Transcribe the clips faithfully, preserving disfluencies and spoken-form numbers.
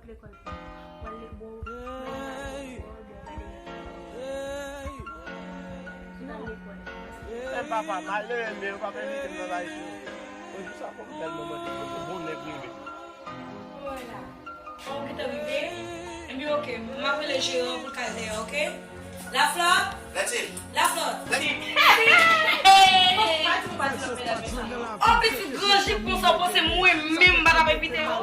Lekòl pa w. W al lekòl, bon, w al lekòl, bon, w al lekòl. Sou w al lekòl. Frè papa, malere m ye, yo p ap envite m nan laj yo. Bon, jou sa fò m tèlman mande, kote bon nèg rive. Wala. Bon, ou gentan rive? Ebyen, oke. M ap rele jeran pou l ka al dèyè, oke? Laflòt! Laflòt! Laflòt! Pati pou pati nan medam sa. O pitit gran jip konsa, w panse mwen menm m pa t ap envite yo?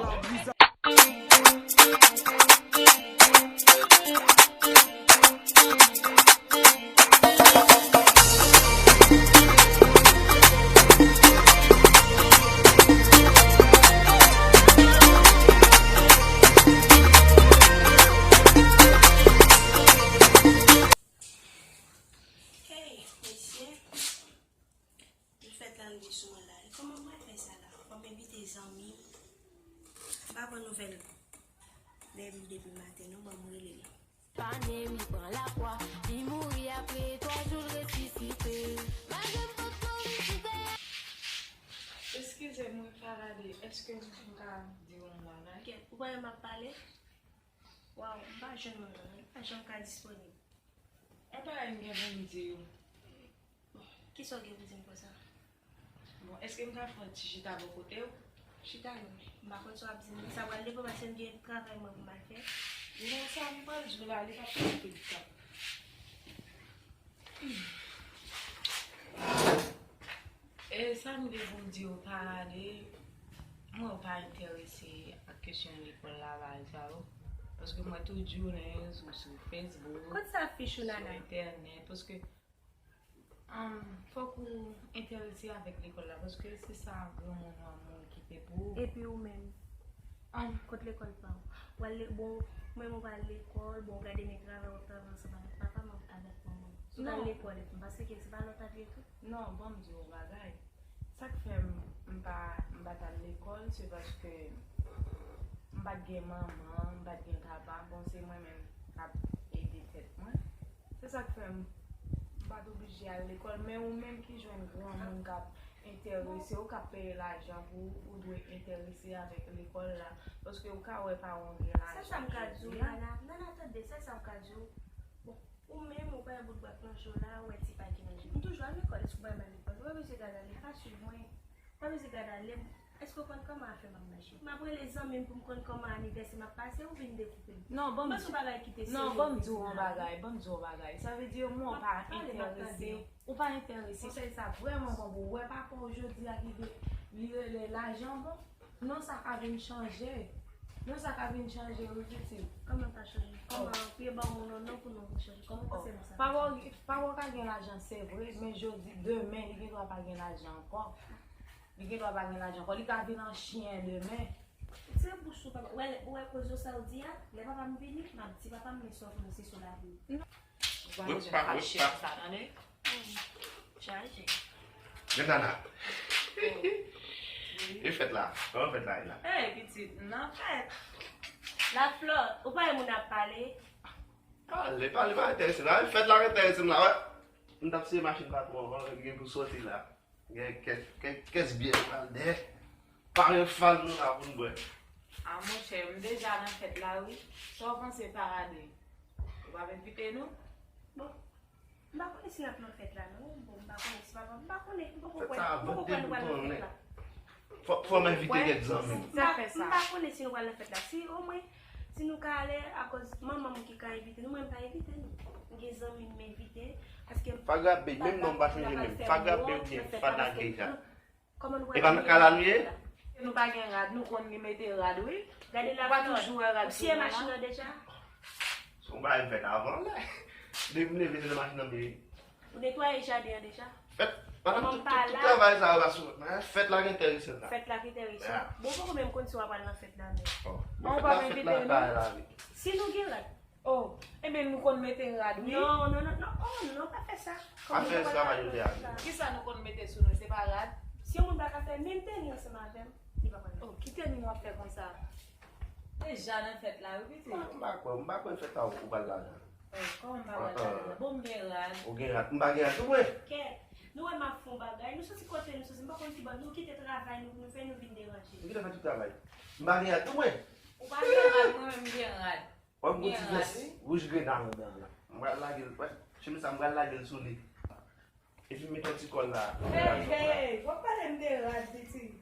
Hey, mesye. Li fèt la, li sou mwen la. E kòman mwen fè sa la? Fò m envite zanmi m. M pa pran nouvèl de li depi maten, non, ban m rele l. Panen, li pran lakwa, li mouri, apre twa jou, l resisite. Malgre m potko resisite. Eskize mwen, Farade, èske m ka di w yon bagay? Kèt, ou pa wè m ap pale? Waw, m pa jwenn moun nan, li pa janm ka disponib. Yon bagay m gen pou m di w. Kisa w gen pou di m konsa? Bon, èske m ka fè yon ti chita bò kote w? Chita non. M pa konn sa w ap di m. Sa pral depann paske m gen travay mwen pou m al fè. Non, sa m pral di w la, li p ap pran anpil tan. E sa m gen pou m di w, Farade, mwen pa enterese ak kesyon lekòl la, bagay sa yo. Paske mwen toujou nan rezo, sou Facebook, sou entènèt. Kot sa fich ou, Nana? Paske Ahn, fòk ou enterese avèk lekòl la, paske se sa granmoun ou a moun kite pou ou. Epi ou menm? Ahn, kot lekòl pa w? W al le-, bon, ou menm ou pa al lekòl, bon, w gade men travay w ap travay ansanm avèk papa m, avèk manman m. Si w t al lekòl epi, m panse ke se pa lòt avi etou? Non, ban m di w yon bagay. Sa k fè m, m pa, m pa t al lekòl, se paske m pa t gen manman, m pa t gen papa. Bon, se mwen menm k ap ede tèt mwen. Se sa k fè m, m pa t oblije al lekòl. Men ou menm ki jwenn granmoun k ap enterese w, k ap peye lajan pou ou, ou dwe enterese avèk lekòl la. Paske ou ka wè paran w gen lajan jodi a. Sèl sa m ka di w, Nana, Nana, tande, sèl sa m ka di w. Bon, ou menm, ou pa yon bout bwat nan je w la, ou wè ti pay ki nan je w. M toujou al lekòl, èske ou pa wè m al lekòl? Ou pa bezwen gad ale, pa swiv mwen. Ou pa bezwen gad ale. Èske w konn kòman afè m ap mache? M ap rele zanmi m pou m konn kòman anivèsè m ap pase, ou vin dekoupe m. Non, ban m di w yon bagay, ban m di w yon bagay. Sa vle di mwen ou pa enterese. Ou pa enterese. Konsèy sa vrèman bon pou ou. Wè papa w jodi a ki vle, li rele lajan bon. Non, sa ka vin chanje. Non, sa ka vin chanje, wi, pitit. Kòman sa chanje? Kòman, piye ba w yon non, non pou non vin chanje? Kòman w panse non sa ka chanje? Papa w ka gen lajan, se vre, men jodi, demen, li gen dwa pa gen lajan ankò. Li gen dwa pa gen lajan ankò. Li ka vin an chen demen. Se bouch ou, papa. Ou wè, ou wè koze sa w di a? Lè papa m vini, m ap di papa m, men sa w konnen se sou lavi m. Ou pa bezwen fache konsa, tande? Chaje. Men Nana. E fèt la. Kòman fèt la ye la? Ey, pitit, nan fèt. Laflòt, ou pa wè moun ap pale? Pale, pale, pa enterese m la. Fèt la k enterese m la, wè. M t ap seye machin patwon an, li gen pou soti la. Gen kèk, kèk kès byè pral dèyè. Pare fal nou la pou n bwè. A monchè, m deja nan fèt la wi. Sa w panse Farade? Ou p ap envite nou? Bon, m pa konnen si n ap nan fèt la non. Bon, m pa konnen si papa, m pa konnen, m poko kwè, m poko kwè nou pral nan fèt la. Fò, fò m envite kèk zanmi m. M pa, m pa konnen si nou pral nan fèt la. Si omwen, si nou ka ale, akoz manman m ki ka envite nou, mwen m pa envite nou. M gen zanmi m envite, paske m pa ka fè wòch nan fèt la. Fagra Bey, menm non m pa chanje menm. Fagra Bey oubyen Fada Geja. Kòman nou pral fè fèt la? E pa nan kay la nou ye? Nou pa gen rad, nou konn li mete rad wi. Gade la, ou pa toujou wè rad sou nou an? Ou siye machin nan deja? Se yon bagay m fèt avan lè. Depi m leve, se nan machin nan m ye. Ou netwaye jaden an deja? Fèt, pandan tout, tout, tout travay sa yo pa sou wòt mwen. Fèt la ki enterese m la. Fèt la ki enterese w? Bon, ou poko menm konn si w ap al nan fèt la menm. An, ou pa envite nou? Si nou gen rad. Oh, ebyen nou konn mete rad wi. Non, non, non, non, oh non, pa fè sa. Pa fè esklavajite a. Kisa nou konn mete sou nou, se pa rad? Si yon moun pa ka fè menm teni ansanm avè m, li pa pral nan. Oh, ki teni w ap fè konsa? Deja nan fèt la wi pitit. M pa kwè, m pa kwè fèt la ou pral ladan. Oh, kòman m pa pral ladan? Bon, m gen rad. Ou gen rad? M pa gen rad tou mwen. Kèt, nou wè m ap fè yon bagay, nou soti kote nou soti, m pa konn ki bò, nou kite travay nou, nou fè nou vin deranje. Nou kite fè tout travay. M pa gen rad tou mwen. Ou pa gen rad, mwen menm m gen rad. Wè m gon ti vès wouj grena anndan an la. M pral lage l, wè, chemiz sa m pral lage l sou li. Epi m met yon ti kòl la. Hey, hey, w ap pale m de rad, pitit.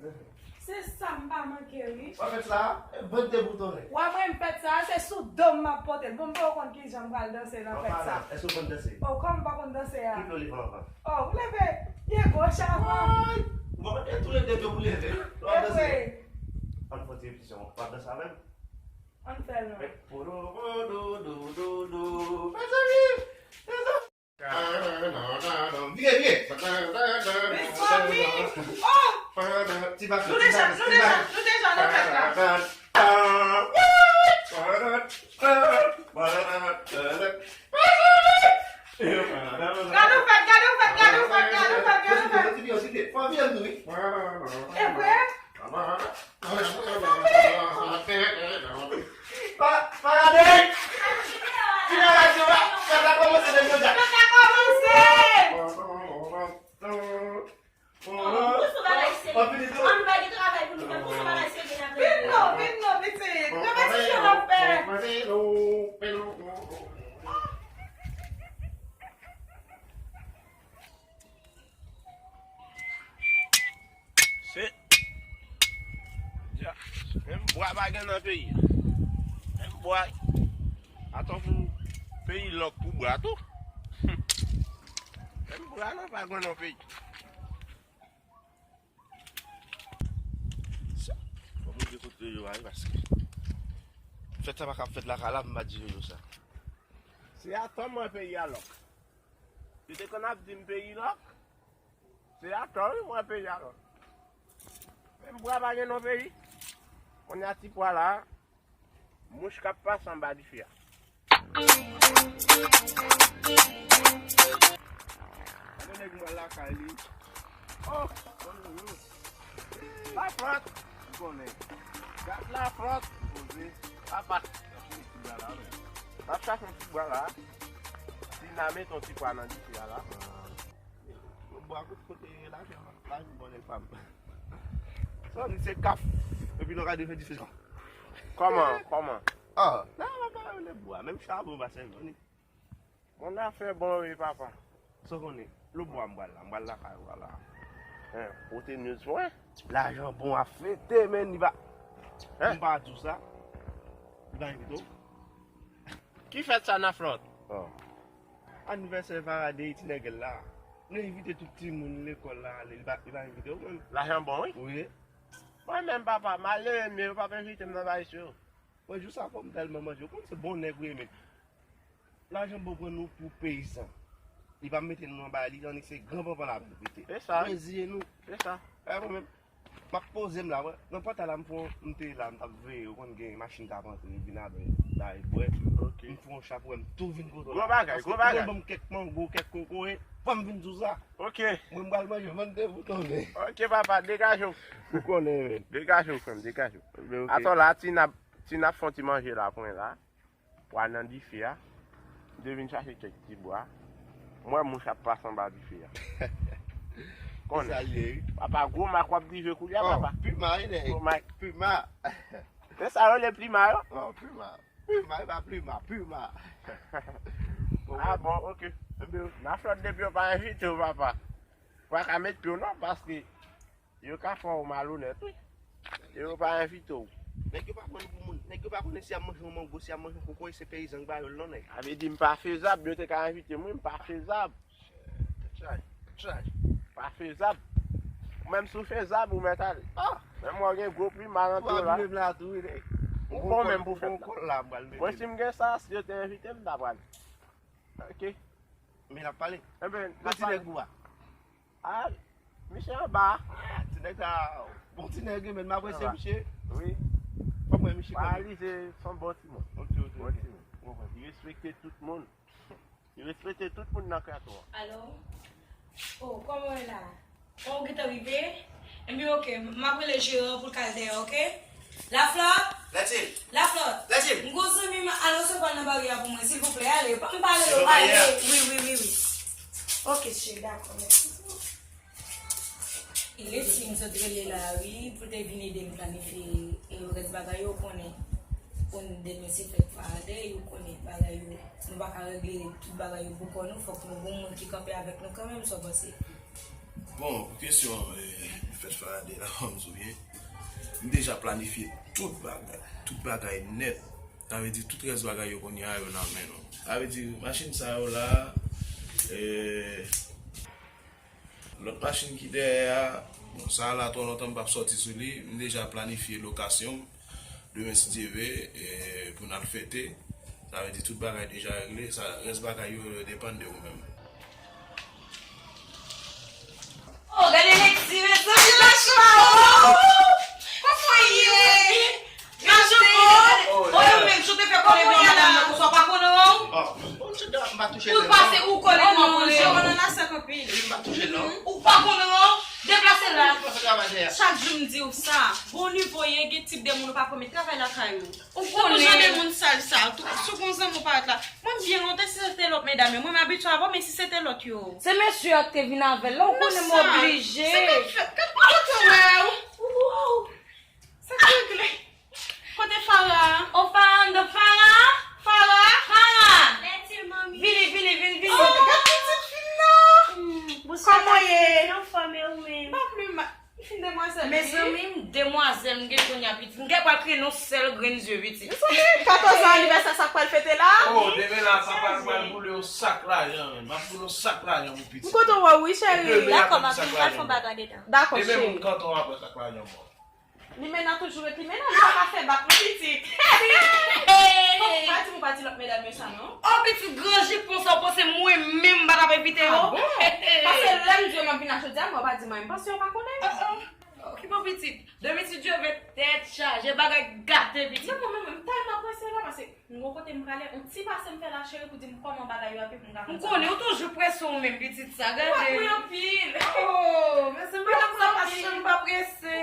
Se sa m pa manke, wi. Wè fèt sa a, e vant deboutonnen. Wè mwen m fèt sa a, se sou do m m ap pote l. Bon, m poko konn kijan m pral danse nan fèt sa a. Èske w konn danse? O, kòman m pa konn danse a? Ki pye w leve anvan? O, ou leve pye goch avan. Bon, e tou le de pye w leve. W ap danse. Ann fè yon ti repetisyon. W ap danse avè m? Ann fè l non. Mezanmi! Vire, vire! Mezanmi! Oh! Ti bak, nou deja, nou deja, nou deja nan fèt la. Gade w fèt, gade w fèt, gade w fèt, gade w fèt, gade w fèt. Fò vire m tou, wi. E vre? Pa, pa gade! Fini radyo a, fèt la kòmanse depi jodi a. Fèt la kòmanse! Bon, gon sou bagay serye. Ann bay de travay pou nou fè. Gon sou bagay serye n ap fè. Vin non, vin non, pitit. Gade ti jan w ap fè. Se, dja, menm bwa pa gen nan peyi a. Menm bwa. Atò pou peyi lòk pou bwa tou. Menm bwa nan pa gen nan peyi. Sa, fò m rive kote yo a wi, paske fèt sa pa ka ap fèt lakay la pou m pa di yo sa. Se atò m wè peyi a lòk. Yo te konn ap di m peyi lòk. Se atò wi m wè peyi a lòk. Menm bwa pa gen nan peyi. Kounye a ti pwa la. Mouch k ap pase anba dife a. Gade nèg m wè lakay li. Oh! Laflòt! M konnen. Gad laflòt! Poze. Papa! N ap chache yon ti bwa la. Tina met yon ti pwa nan dife a la. Yo bwa kote kote lajan, lajan bon nèg pa m. Sa di se kaf. Epi nou ka defen dife sa. Kòman, kòman? Ah, la la ka rele bwa, menm chabon pa sèvi ni. Mon afè bon wi papa. Sa konnen, lo bwa m pral la, m pral lakay ou la. Hein, pote news pou mwen. Lajan bon ap fete men li pa. Hein? M pa di w sa. Li pa envite w. Ki fèt sa nan flòt? Oh. Anivèsè Faradei ti nèg la. Nou envite tout timoun lekòl la ale. Li pa, li pa envite w menm. Lajan bon wi. Wi. Mwen menm papa, malere m ye, yo p ap envite m nan bagay sa yo. Mwen jou sa fò m tèlman manje. Ou konn se bon nèg ou ye men. Lajan bon pran nou pou peyizan. Li pa mete nou nan bagay li, tandik se gran panpan l ap repete. Se sa. Mwen ziye nou. Se sa. E mwen menm. M ap poze m la, wè. Nan pòtay la, m fè yon, m te la, m t ap veye, ou konn gen machin k ap antre, vin avè bagay bwè. Ok. M fè yon cha pou wè m tou vin kote w la. Gwo bagay, gwo bagay. Paske ou ban m kèk mango, kèk kokoye, fò m vin sou sa. Ok. Mwen, m pral manje, vann de pou tonnen. Ok, papa, degaje w. Ou konnen, men. Degaje w, frè m, degaje w. Men, ok. Atò la, Tina, Tina fè yon ti manje la pou mwen la. Pwa nan dife a. M te vin chache kèk ti bwa. M wè mouch ap pase anba dife a. Konnen. Sa l ye, wi. Papa, gwo mak w ap dife koulye a, papa. Pima, wi, nèg. Gwo mak. Pima. Se sa yo rele plima yo? Oh, pima. Pima, e pa plima, pima. Ah bon, ok. Nan flòt depi yo pa envite w, papa. Ou pa ka met pye w non, paske yo ka fè w malonèt, wi. Yo pa envite w. Nèg yo pa pran nou pou moun. Nèg yo pa konnen si y ap manje yon mango, si y ap manje yon kokoye, se peyizan k ba yo l non, nèg. Sa vle di m pa fezab, yo te ka envite m, wi, m pa fezab. Tèt chaje, tèt chaje. Pa fezab. Ou menm si w fezab, ou mèt ale. Ah! Menm mwen gen gwo plima nan pye w la. Ou bon menm pou fèt la. Mwen si m gen sa, si yo te envite m, m ta pral. Ok. Men n ap pale. Enben, n ap pale. Ti nèg ou a? Ah, misye anba. Ah, ti nèg sa, bon ti nèg, men m apresye misye. Wi. Fò mwen misye konnen. Paralize se yon bon timoun. Ok, ok, ok. Bon timoun. Li respekte tout moun. Li respekte tout moun nan kanton an. Alo? Oh, kòman w ye la? Oh, ou gentan rive? Enben, ok, m ap rele jeran pou l ka al dèyè, ok? Laflòt? Lètjil. Laflòt. Lètjil. M gon zanmi m al resevwa l nan baryè a pou mwen, silvouplè, ale. M pale yo, ale. Wi, wi, wi, wi. Ok, cheri, dakò, mèsi. E Leti, m sot rele la, wi, pou te vin ede m planifye e rès bagay yo, ou konnen. Konn demen se fèt Faraday, ou konnen bagay yo, nou pa ka regle tout bagay yo pou kò nou, fòk nou gon moun ki kanpe avèk nou kanmenm, sa w panse? Bon, pou kesyon eh, fèt Faraday la, fò m di w byen, m deja planifye tout bagay, tout bagay nèt. Sa vle di tout rès bagay yo kounye a yo nan men nou. Sa vle di machin sa yo la, eh, lòt machin ki dèyè a, bon, sa la twò lontan m p ap sòti sou li, m deja planifye lokasyon m. Demen, si Dye ve, eh, pou n al fete, sa vle di tout bagay deja regle, sa, rès bagay yo, yo depann de ou menm. Oh, gade Lexi, mezanmi, lach la, oh! Kòman w ye? Lach la, oh! Oh, yo menm, si w te fè konnen blan madanm nan, konsa w pa konnen, non? Oh, m pa touche tèt, non. Ou pase, ou konnen, non, manje, ou nan la sèk anpil. M pa touche, non. Ou pa konnen, non. Deplase la. Chak jou m di w sa. Bon nivo ye, gen tip de moun ou pa pran met travay lakay ou. Ou konnen. Jan de moun sal sa. Si w gon zanmi ou pa ret la. Mwen m byen lontan si se te lòt medam yo. Mwen m abitye avè w, men si se te lòt yo. Se mesye a ki te vin avè l la, ou konnen m oblije. Se menm fèt. Gad kote w wè w. Sa k regle? Kote Fara? O Fara, anndan Fara? Fara? Fara! Vini, vini, vini, vini. Oh, gad pitit fi nan. Kòman w ye? Anfòm, e ou menm? M pa pli mal. M fin demwazèl, wi. Mezanmi, m demwazèl, m gen kounye a pitit. M gen pral kriye yon sèl grenn zye pitit. Mezanmi, katòz an anivèsè sa k pral fete la. Oh, demen la, papa m pral boule yon sak lajan, menm. M ap boule yon sak lajan pou pitit. M kontan wè w, wi, cheri. Dakò, m ap vin pral fè yon bagay dedan. Dakò, cheri. Epi moun kanton apre sak lajan, bon. Limena toujou ret Limena, li pa ka fè bak non pitit. Fòk ou pa di m ou pa di lòt medam yo sa non. Oh pitit gran jipon sa w panse mwen menm m pa t ap envite yo? Ah bon? Paske lè m di yo m ap vin la jodi a, men w pa di m anyen, m panse yo pa konnen. Oh, oh. Okipe w pitit. Demen si Dye ve tèt chaje, bagay gate pitit. Non, mwen menm, m tèlman prese la, paske M gon kote m prale, yon ti pase m fè la cheri pou di m kòman bagay yo ap ye pou m ka konn sa. M konnen ou toujou prese ou menm pitit sa, gade. Ou pa kouy anpil. Oh, mezanmi, madanm sa pa janm pa prese.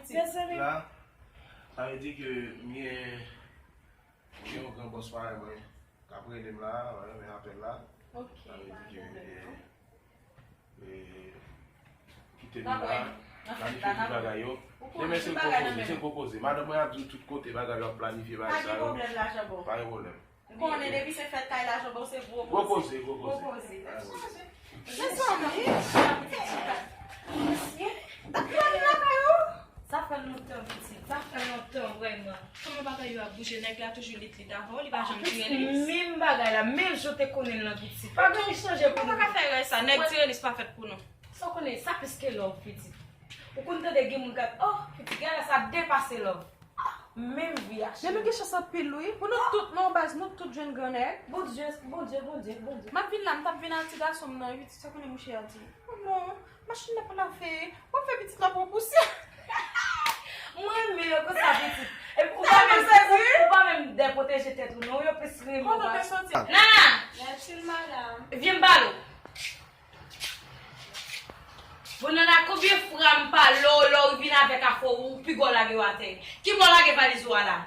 Mezanmi. La, sa vle di ke m gen, m gen yon gran bòs parèy mwen k ap rele m la, mwen renmen apèl la. Ok. Sa vle di ke, eh, E, kite nou la, planifye tout bagay yo. Demen se gwo koze, se gwo koze. Madanm mwen ap di w tout kote bagay yo ap planifye bagay sa yo. Pa gen pwoblèm, lajan bon. Pa gen pwoblèm. M konnen depi se fèt kay lajan bon, se gwo koze. Gwo koze, gwo koze. Gwo koze. Mezanmi, ap plane lakay ou? Sa fè lontan, pitit. Sa fè lontan, vrèman. Kòman bagay yo ap bouje, nèg la toujou lit lit avè w, li pa janm tire lis. Menm bagay la, menm jan w te konnen l lan pitit. Pa gen anyen ki chanje pou nou. Nou pa ka fè rèy sa, nèg tire lis pa fèt pou nou. Sa w konnen, sa plis ke love, pitit. Ou konn tande gen moun k ap, oh, pitit, gade sa depase love. Menm vi a, cheri. Men nou gen chans anpil, wi. Pou nou tout, non, baz, nou tout jwenn gran nèg. Bondye, Bondye, Bondye, Bondye. M ap vin la, m t ap vin ak ti gason m nan, wi, pitit, sa w konnen mouche a di. Oh non. Machin nan pa lave. W ap fè pitit la pran pousyè. Mwen renmen yo konsa pitit. Epi ou pa menm, ou, ou pa menm depwoteje tèt ou non, yo plis renmen w. Kote w te soti? Nana! Lève, madam. Vyen m pale w. Bon, Nana, konbyen fwa m pale w, lè w vin avèk afè w, ou piga w lage yo atè? Ki bò w lage valiz ou a la?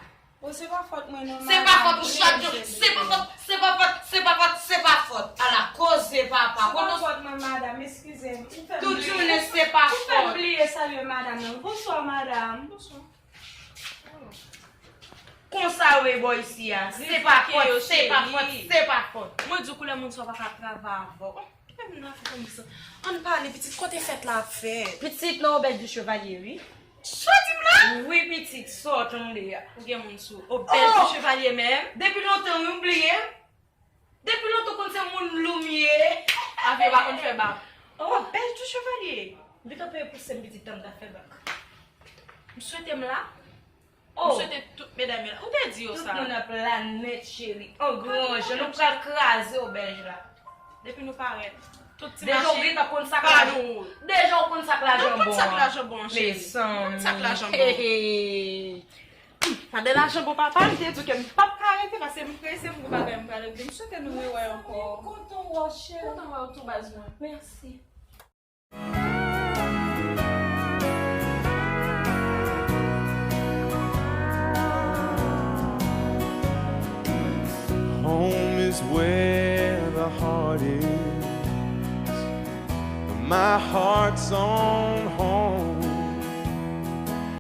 Bon, se pa fòt mwen non, madanm. Se pa fòt ou chak jou. Se pa fòt, se pa fòt, se pa fòt, se pa fòt. Ala koze papa. Se pa fòt mwen, madanm, eskize m. Tout jounen se pa fòt. Ou fè m bliye salye madanm nan. Bonswa, madanm. Bonswa. Konsa yo ye bò isi a. Se pa fòt, se pa fòt, se pa fòt. Mwen di w koulè moun sa w pa ka travay avè w. Kè m nan fè konn sa. Ann pale, pitit, kote fèt la ap fèt? Pitit, nan Auberge du Chevalier, wi. Sa w di m la? Wi, pitit, sa w tande a. Ou gen moun sou Auberge du Chevalier menm? Depi lontan, wi, m bliye. Depi lontan, konn se moun lou m ye. Afè pa konn fè bak. Auberge du Chevalier. Vit anpil pouse m, pitit, tan m ta fè bak. M swete m la. Oh! M swete tout medam yo la. Ou te di yo sa. Tout moun nan planèt, cheri. An gran jan, nou pral kraze Auberge la. Depi nou parèt, tout ti machin pa nou. Deja ou gentan konn sa k lajan bon an. Deja ou konn sa k lajan bon an, cheri. Mezanmi. Konn sa k lajan bon. Hey, hey. Gade lajan bon papa, m te di w ke m p ap ka rete paske m prese, m gon bagay m pral regle. M swete nou rewè ankò. Kontan wè w, cheri. Kontan wè w tou, baz mwen. Mèsi. Home is where the heart is. My heart's on